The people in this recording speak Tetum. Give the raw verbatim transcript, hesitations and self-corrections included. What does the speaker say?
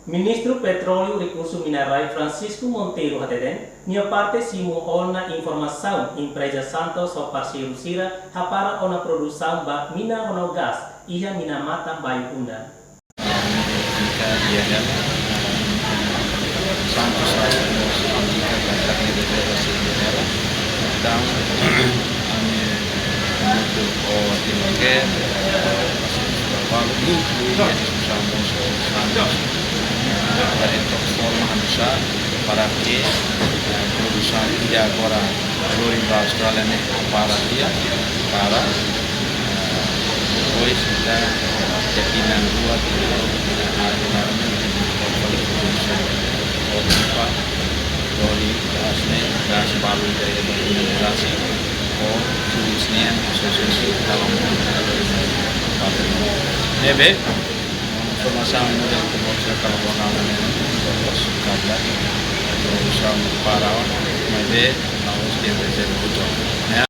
Ministru Petróleu Rekursu Mina-Rai Francisco Monteiro hateten, nia parte simu ona informasaun empreza Santos ho parseiru sira hapara ona produsaun ba mina ho no gás iha mina-matan Bayu Unda. Indika dia hela, Santos sai mós indika katak nia deve sei dia hela. Entaun, ami hamutuk ho tim ke, eh, asesór balu, inklui asesór Santos, eh, para entaun forma oinsá para ke, eh, produsaun iha agora lori ba Austrália ne'e para tiha, para, eh, depois ita, eh, tinan rua, tinan rua, tinan rua, tinan rua, tinan rua, tinan rua, lori gás ne'e, gás balu ida-ne'e ba ita rasik, ho tulis nian, asosiasi, kalau mau, ne'ebé, informasaun muda ke mau saya kalau mau nama ne'e, terus kata, terus sama para, ne'ebé, tahu setiap saya butuh. Ya.